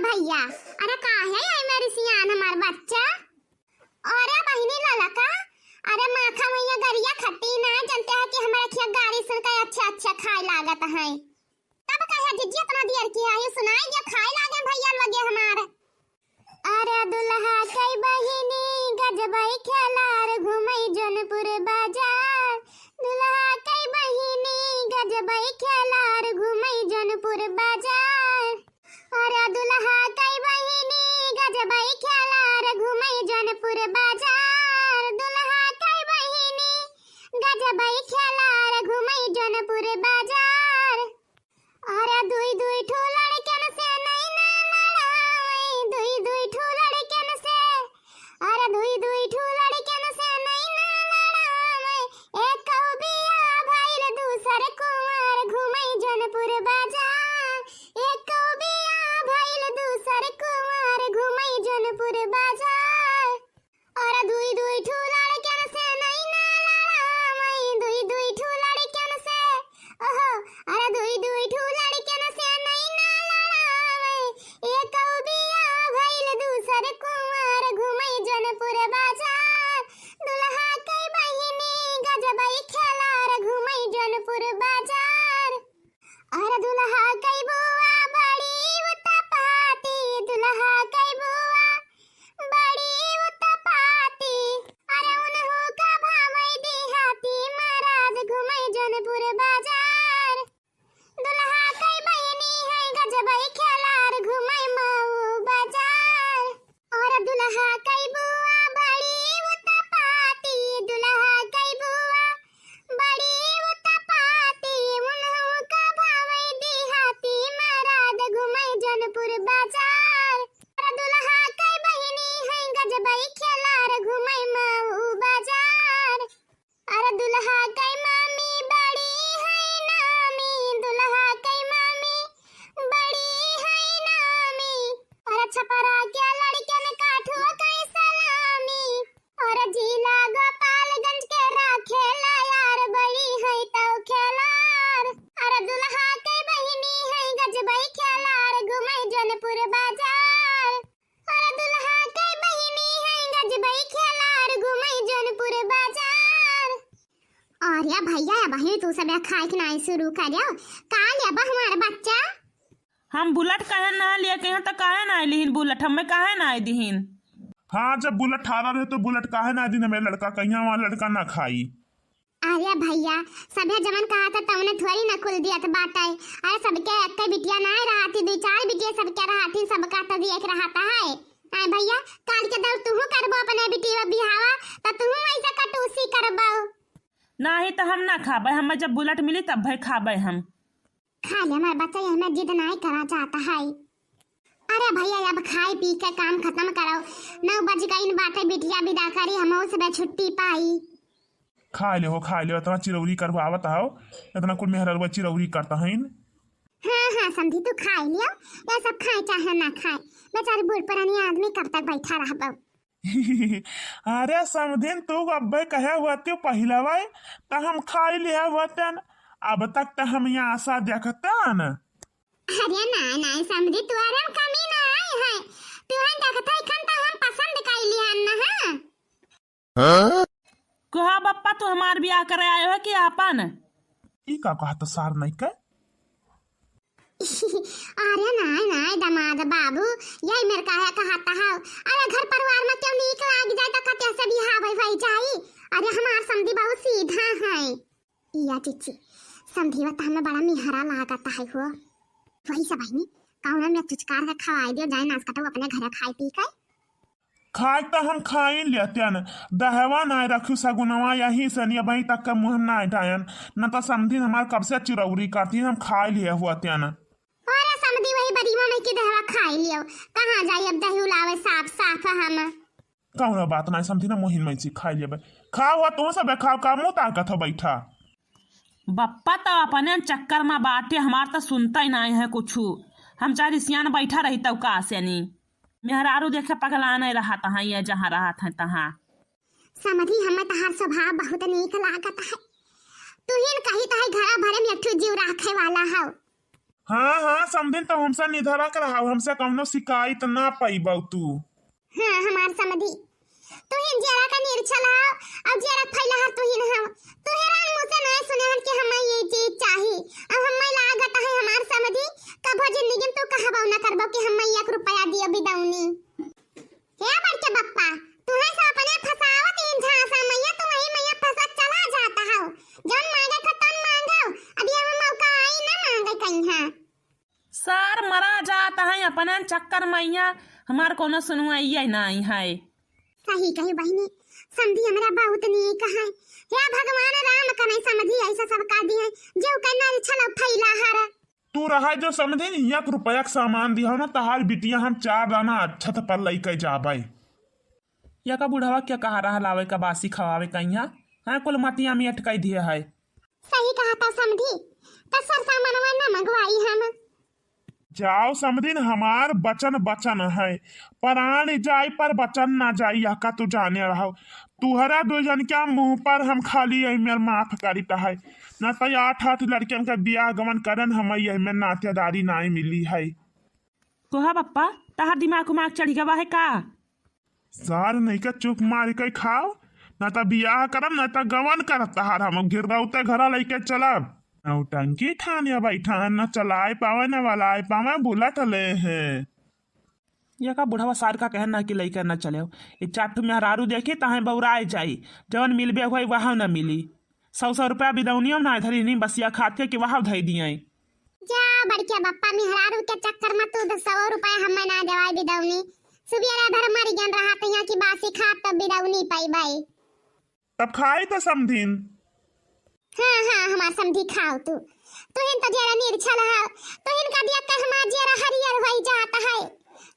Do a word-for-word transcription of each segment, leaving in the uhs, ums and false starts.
भैया, अरे काहे आई मेरी सियान हमार बच्चा? अरे बहिनी ललका, अरे माखा भैया गरिया खट्टी ना जनते हैं कि हमारे खिया गाड़ी सुन के अच्छा अच्छा खाए लागत है। तब कहे जिज्जी इतना देर की है, ये सुनाई जो खाए लागे भैया लगे हमार। अरे दुल्हा कई बहिनी गजबई खेलार घूमई जौनपुर बाजार। दुल्हा कई बहिनी गजबई खेलार घूमई जौनपुर बाजार। अरे दुल्हा कई बहिनी गजबई खेलार घूमई जौनपुर बाजार। दुल्हा कई बहिनी गजबई खेलार घूमई जौनपुर बाजार। अरे दुई दुई ठो लड़कन से नैना लड़ावई, दुई दुई ठो लड़कन से। अरे दुई दुई ठो लड़कन से नैना लड़ावई, एक बिया भइल दूसर कुंवार घूमई जौनपुर बाजार। एक बिया भइल दूसर कुंवार घूमई जौनपुर बाजार। अरे दुई दुई ठो लड़कन से नैना लड़ावई, दुई दुई ठो लड़कन से। ओहो, अरे दुई दुई ठो लड़कन से नैना लड़ावई, एक बिया भइल दूसर कुंवार घूमई जौनपुर बाजार। दुल्हा कई बहिनी गजबई खेलार घूमई जौनपुर बाजार। अरे दुल्हा कई बुआ बड़ी उत्पाती, दुल्हा कई बुआ बड़ी उत्पाती। अरे उनहु का भावई दिहाती, महाराज घूमई जौनपुर बाजार। दुल्हा कई बहिनी है गजबई खेलार घूमई मऊ बाजार। अरे दुल्हा कई बुआ बड़ी उत्पाती, दुल्हा कई बुआ बड़ी उत्पाती, उनहु का भावई दिहाती, महाराज घूमई जौनपुर बाजार। अरे दुल्हा कई बहिनी है गजबई खेलार घूमई मऊ बाजार। अरे दुल्हा कई मामी बड़ी है नामी, दुल्हा कई मामी बड़ी है नामी। अरे छपरा के लड़कन का ठुआ कई सलामी। अरे जिला गोपालगंज के राखेला यार, बड़ी है तौ खेलार। अरे दुल्हा कई बहिनी है गजबई खेलार, घूमई जौनपुर बाजार। अरे दुल्हा कई बहिनी है गजबई खेलार, घूमई जौनपुर बाजार। अरे भैया, अबहीं तू सब खाए के नाई शुरू करेउ? का लेबा हमार बच्चा? हम बुलेट काहे ना लिए, कहीं तो काहे ना लिहिन बुलेट, हमें काहे ना दिहिन? हाँ, जब बुलेट ठारा रहे तो बुलेट काहे ना दिन हमें लड़का, कहीं हमार लड़का ना खाई। अरे भैया, सभे जवन कहत है तवने थोड़ी न कुल दियत बाटे। अरे सबके एक्के बिटिया नाय रहती, दुई चार बिटिया सबके रहती, सबका तो दिए के रहता है। आय भैया, काल के दौर तुहू करबो अपने बिटिया बिहावा, त तुहू ऐसा कटूसी करबो। नाही त हम ना खाबे, हमें जब बुलेट मिली तब भाई खाबे हम। खा ले हमार बच्चा, ये हमें जिद नाय करा चाहता है। अरे भैया, अब खाए पी के काम खत्म करो, नौ बज गइन बाटे, बिटिया विदा करी, हमहू सबे छुट्टी पाई। खाए ले हो, खाए ले, इतना चिरौरी करवावत हो, इतना कुल मेहररुआ चिरौरी करता हइन। हाँ, हाँ, समधी, तू खाए लियो, ये सब खाए चाहे ना खाए, बेचारे बूढ़ पुरानी आदमी कब तक बैठा रहबो? अरे समधिन, तू अब्बे कहे होते पहिलवे, त हम खाई लिहे होतन, अब तक त हम यहाँ आशा देखतन। अरे नाय, नाय, समधी, तुहरे में कमी ना आई है, तुहन देखत है, खन त हम पसंद कई लिहन न, हाँ? हाँ? कहा बप्पा, तू हमार बियाह करे आयो है कि आपन? ई का कहत सार नहीं के? अरे नाय, नाय, दमाद बाबू, यही मेर काहे कहत हौ? अरे घर परिवार में क्यों नीक लाग जाए तो कते से बियाह भई, भई जाई। अरे हमार समधी बहुत सीधा है। इया चिच्ची, समधीवा त हमें बड़ा मिहरा लागत है हो। वही सब बहिनी, कौनो में चुचकार के खवाई दियो, जाए नास कटो अपने घरे खाई पी के। खाए त हम खाइन लेतन, दहवा नाय रखू सगुनवा, यही से निया बही तक के मुँह नाय डायन, न त समधिन हमार कब से चिरौरी करती, हम खाए लिए हुआ तन। अरे समधी वही बरीमा में के दहवा खाए लियो, कहाँ जाई अब दही उलावे साफ साफ हम। कौनो बात नाय समधिन, मोहिन में से खाए लेबे। खाओ, तुम सब खाओ, का मुँह ताकत हो बैठा। बप्पा त अपने चक्कर में बाटे, हमार त सुनता ही नाय है कुछु। हम चाहे सियान बैठा रही तब का सेनी। मेहरारू देखे पगला नहीं रहत हैं, ये जहाँ रहत हैं तहाँ। समधी, हमें तहार स्वभाव बहुत नीक लागत है। तू ही न कही तहार घरा भरे में एक ठो जीव राखे वाला हौ। हाँ, हाँ, समधिन, तो हमसे निधरक रहाउ, हमसे कौनो शिकायत ना पइबउ तू। हाँ, हमार समधी, तुहिन जियरा का निरछल हव, अउर जियरा फैला हर तुहिन हव। तुहे राम मुँह से नाय सुने हन कि हमें ये चीज चाही। अब हमें लागत है हमार समधी, कभो जिंदगी में तू कहबउ ना करबउ कि हमें एक रुपया दियो बिदौनी। हे बड़के बप्पा, तुहे से अपने फंसावत इन झांसा मैया, तू वही मैया फंसत चला जाता हव। जौन मांगे को तन मांगो, अब ये मौका आई ना मांगे कहीं है। सार मरा जात है अपने चक्कर मैया, हमार कोनो सुनवाइया नाई है। सही कही बहिनी, समधी हमरा बहुत नीक है। हे भगवान राम कने समधी ऐसा सब का दिए, जो के नल छलो फैला हर। तू रहा जो समधी, एक रुपया के सामान दिहो ना, तहार बिटिया हम चार दाना अच्छत पर लइके जाबे। या का बुढ़वा क्या कहा रहा लावे का बासी खवावे कहिया? हाँ, कुल मटिया में अटकाई दिए है। सही कहा था समधी, त सर सामानवा न मंगवाई हम। जाओ समधिन, हमार बचन बचन है, प्राण जाई पर बचन ना जाई, यह का तू जाने रहो। तुहरा दो जन के मुंह पर हम खाली यही मेर माफ करित है, न तो आठ आठ लड़कियन का बियाह गमन करन हम यही में नातेदारी नाई मिली है। कोहा बप्पा, तहार दिमाग उमाग चढ़ गवा है का? सार नहीं का चुप मार के खाओ, ना त बियाह करब, ना त गवन करब तहार, हम गिरौते घरा लइके चलब। नौटंकी ठाने बैठा, न चलाए पावे, न वलाए पावे, बुलट ले हैं। ये का बुढ़वा सार का कहना कि लइके न चले हो। ये चार ठो मेहरारू देखी, तहें बौराए जाई, जवन मिलबे हुई, वह न मिली। सौ सौ रुपया बिदौनियो ना धरी, नहीं बसिया खात के कि वह धई दिए। जा बड़के बप्पा, मेहरारू के चक्कर में तू दो सौ रुपया हमें ना देवाई बिदौनी। सुबेरे भर मर गन रहा तो यहाँ की बासी खात तो बिदौनी पाई बाई। तब खाई तो समधिन। हाँ, हाँ, हमार समधी खाओ तू। तुहिन तो जरा निरछल है, तुहिन का दिया के हमार जरा हरियर होई जात है।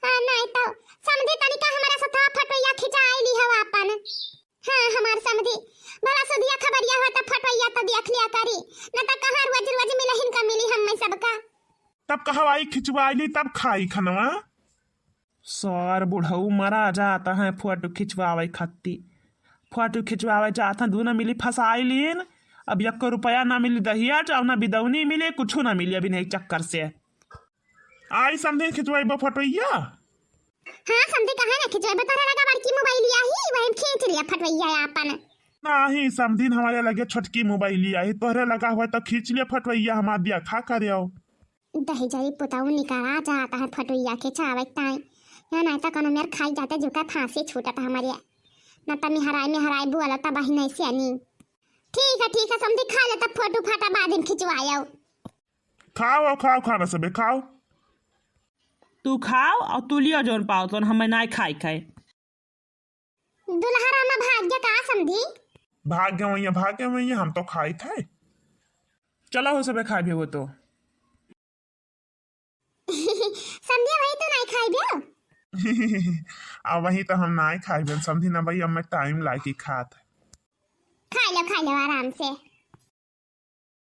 हाँ, नहीं तो समधी तनिका हमारा सथवा फटोइया खिंचाई ली हवा अपन। हाँ, हमार समधी, भला सुधिया खबरिया हो त फटोइया त देख लिया करी, न त कहाँ रोज रोज मिलहिन का मिली हम्मे सबका। तब कहवाई खिंचवाई ली, तब खाई खनवा। सार बुढ़ऊ मरा जात है फोटो खिंचवावे खत्ती। फोटो खिंचवावे जात है, दूनो मिली फंसाई लीन। अब एको रुपया ना मिली दहिया, चाहे ना बिदौनी मिले, कुछ ना मिली अभी नहीं चक्कर से। आई समधिन खिंचवाइबो फटोइया। हाँ समधी, काहे ना खिंचवाइबो, तोहरे लगा बड़की मोबाइलिया ही, वही में खींच लिया फटोइया आपन। नाही समधिन, हमारे लगे छोटकी मोबाइलिया ही, तोहरे लगा हुआ तो खींच लिया फटोइया, हमार दिया खा करे आओ। दही जरी पुताऊ निकाला जाता है फटोइया के चावे ताई, या नहीं तो कोनो मेर खाई जाते जुका फांसी छूटत हमारे, न त मिहराई मिहराई बुआला त बहिन ऐसे नहीं। ठीक है, ठीक है समधी, खा ले तब फोटो फाटा बाद में खिंचवायो। खाओ, खाओ, खाना सबे खाओ। तू खाओ और तू लियो जौन पाओ तौन, हमें नाय खाए खाए। दुल्हरा में भाग्य का समधी? भाग्य वही, भाग्य वही, हम तो खाई थे। चला हो सबे खाए भी वो तो। समधी वही तो नाय खाई भी। अब वही तो हम नाय खाई भी समधी ना भाई, अब मैं टाइम लाके खात। खा लो, खा लो आराम से।